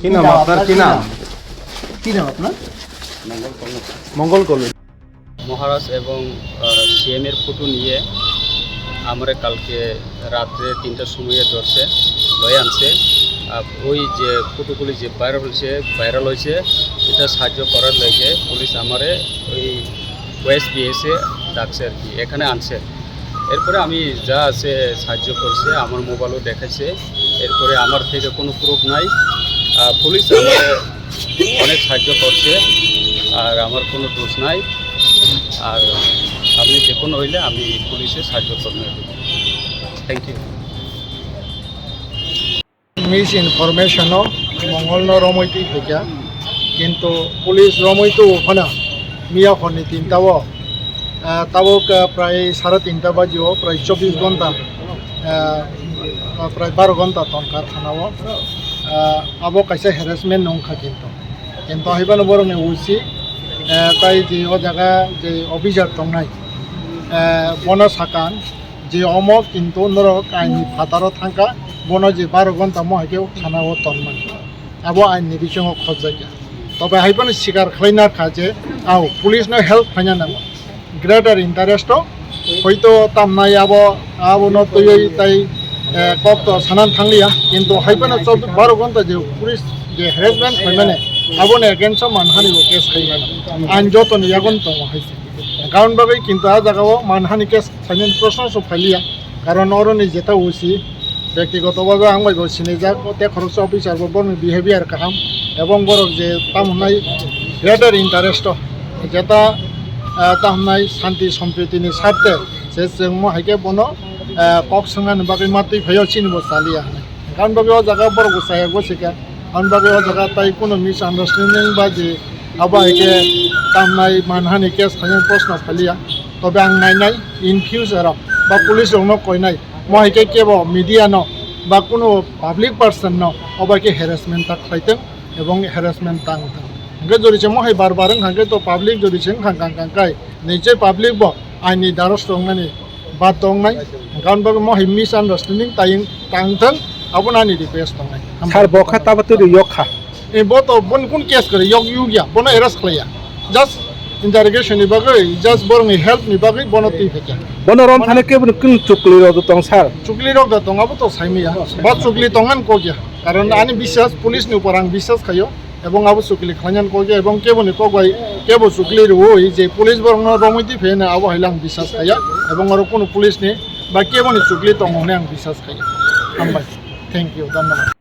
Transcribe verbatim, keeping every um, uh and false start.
কি নাম আপনার? কি নাম? কি নাম আপনার? মঙ্গল কলোনি। মহারাজ এবং, আহ, সিএম এর ফটো নিয়ে আমারে কালকে রাত্রে তিনটার সময় ধরছে, ধরে আনছে। আর ওই যে ফটোগুলি যে ভাইরাল হয়েছে, ভাইরাল হয়েছে, এটা সাহায্য করার লেগে পুলিশ আমারে ওই ওয়েস্ট বিএসএ ডাকছে আর কি, এখানে আনছে। এরপরে আমি যা আছে সাহায্য করছে, আমার মোবাইলও দেখাইছে। এরপরে আমার থেকে কোনো প্রুফ নাই। আহ, পুলিশ আমারে অনেক সাহায্য করছে, আর আমার কোনো দোষ নাই। আর সামনে যে কোনো হইলে আমি পুলিশে সাহায্য করবো। Thank you. Misinformation o Mongol no romwi twi phaikha, kintu police romwi tu phano miya horni tinta o, ah, tabuk, ah, prai sare tinta baji o, prai chobbish ghonta, ah, prai baro ghonta tonkha thana o, ah, abo kaisa harassment wngkha kintu, kintu haibano borokni usi, ah, tai je o jaga je officer tongnai, ah, bono sakan, je omo kintu norok aini phataro thangkha, bono je baro ghonta mo hai khe thana o tonmani, abo aini bisingo khojjakya. Tobe hai phano sikar khlai narkha je, au, police no help khlaina nango. Greater interest o hoito tamnai abo, abono twiwi tai, eh, kok to sanan thangliya, kintu hai phano chobbish baro ghonta je police je harassment khlaimani, aboni against o manhani bo case khlaimani. Ain jotoni yagon tongo hai se. Karon bagwi kintu a jaga o manhani case khlainani proshno se phailiya, karon oroni jeta usi bektigoto bhabe ang bai bo sinijak, tei khoroksa officer bo borokni behavior kaham, ebong borok je tamo hwnai greater interest o jeta, ah, tamo hwnai shanti sompriti ni sarthe se chwngmo hai khe bono, ah, kok swngnani bagwi ma twi phaio chini bo chaliya hwnwi. Karon bagwi o jaga borok bo chaya gosika, karon bagwi o jaga tai kunu misunderstanding ba je abo hai khe tamnai manhani case khainai proshno phailiya. Tobe ang nainai in future o ba police rokno koinai, mo hai khe kebo media no ba kunu public person no obo hai khe harassment ta khlaitwng ebong harassment tang thang. Hwnkhe jodi se mo hai bar bar wngkha khe to public jodi se wngkha kang kang kai, nichoi public bo aini daros tongnani bad tongnai, karon bagwi mo hai misunderstanding tayung tang thang, abo nani request tongnai. Sir, bo kha tabo twi rw yok kha. Eh, bo to, bon kun case kare, yok yugya, bono arrest khlaiya. Just interrogation ni bagwi, just borokni help ni bagwi bono twi phaikya. Bono rom thani kebo ni kun chukli rok tong sir. Chukli rok da tong, abo to saimaya. Ba chukli tongan kokya. Karon ani biswas, police ni upor ang biswas khayo. Ebong abo chukli khlainani kokya, ebong kebo ni kok bai kebo chukli rwui je police borokno romwi twi phaina abo hai lang biswas khaya. Ebong oro kunu police ni ba kebo ni chukli tongo hwnwi ang biswas khaya. Hambai. Thank you. Dhanyabad.